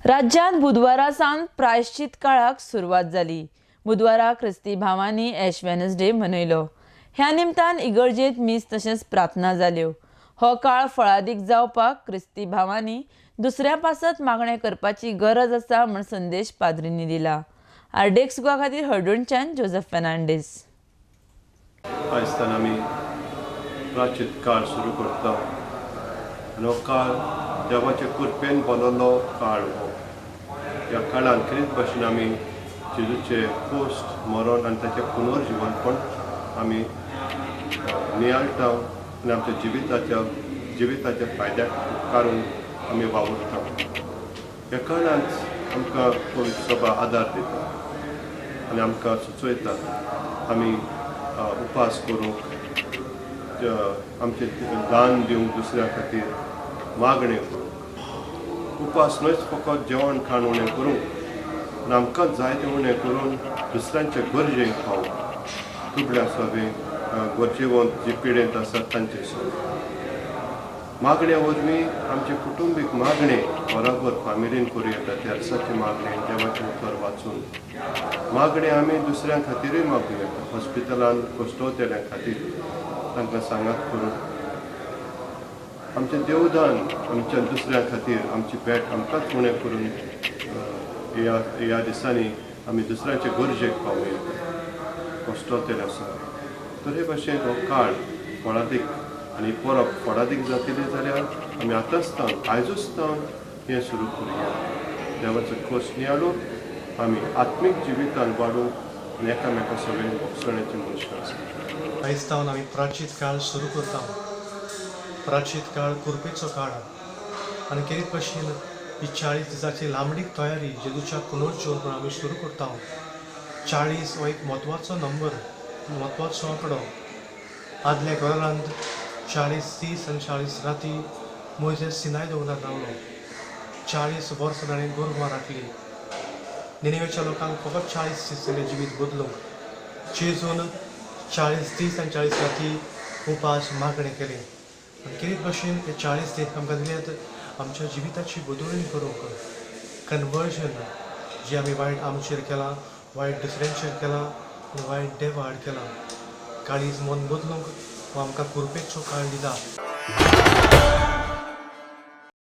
राज्यांत बुधवारा सावन प्रायश्चित काळाक सुरवात जाली. बुधवारा क्रिस्ती भावांनी एश वेनसडे मनयलो. ह्या निमतान इगर्जेंत मीस तशेंच प्रार्थना जाल्यो. हो काळ फळादीक जावपाक क्रिस्ती भावांनी दुसऱ्या पासत मागणें करपाची गरज आसा म्हूण संदेश पाद्रींनी दिला. आरडीएक्स गोवा खातीर हळदोणच्यान जोजफ फेर्नांडीस. आयज आमी प्राचीत काळ सुरू करता आनी हो काळ देवाचे कृपेन बनवल्लो काळ. हो ह्या काळान कितेंच भशेन आमी जेजूचे कोश्ट, मरण आनी ताचें पुनर्जिवनपण आमी नियाळटा आनी आमच्या जिविताच्या फायद्याक उपकारून आमी वावुरता. ह्या काळांत आमकां पवित्र सभा आदार दिता आनी आमकां सुचयता आमी उपास करूंक, आमचें दान दिवंक, दुसऱ्या खातीर मागणें करूंक. उपास न्हयच फकत जेवण खाण उणें करूंक, पूण आमकां जाय तें उणें करून दुसऱ्यांचे गरजेक पावूंक, दुबळ्या सवे, गरजेवंत जी पिडेंत आसात तांचे सवे. मागण्या वरवीं आमचे कुटुंबीक मागणें बराबर फामिलीन करूं येता. तेर्साचें मागणें, देवाचें उतर वाचून मागणें आमी दुसऱ्यां खातीरूय मागूं येता. हॉस्पिटलान कश्टवतेल्या खातीर तांकां सांगात करून आमचें देवदान आमच्या दुसऱ्यां खातीर, आमची भेट आमकांच उणें करून ह्या दिसांनी आमी दुसऱ्यांचे गरजेक पावूं येता, कश्टवतेले आसा. तर हे भाशेन हो काळ फळादीक आनी परब फळादीक जातली जाल्यार आमी आतांच तावन, आयजूच तावन हें सुरू करुया. देवाचो खोस नियाळून आमी आत्मीक जिवितान वाडूंक आनी एकामेका सगळें भोगसण्याची मनशां आसा. आयज तावन आमी प्राचीत काळ सुरू करता. प्राचीत काळ कुरपेचो काळ आनी केरीत भशेन ही 40 दिसाची लांबडीक तयारी जेजूच्या पुनर्जीवनपण आमी सुरू करता. 40 हो एक म्हत्वाचो नंबर, म्हत्वाचो आंकडो. आदल्या करारांत 40 दीस आनी 40 राती मोयजेस सिनाय दोंगरार रावलो. 40 वर्सां ताणें गोरवां राखली. निनेवेच्या लोकांक फकत 40 दीस दिले जिवीत बदलूंक. जेजून 40 दीस आनी 40 राती उपास मागणें केलें आनी केरीत भशेन हे 40 दीस आमकां दिल्यात आमच्या जिविताची बदलणी करूंक, कन्वर्जन, जें आमी वायट आमचेर केलां, वायट दुसऱ्यांचेर केलां आनी वायट देवा आड केलां, काळीज मन बदलूंक हो आमकां कुरपेचो काळ दिता.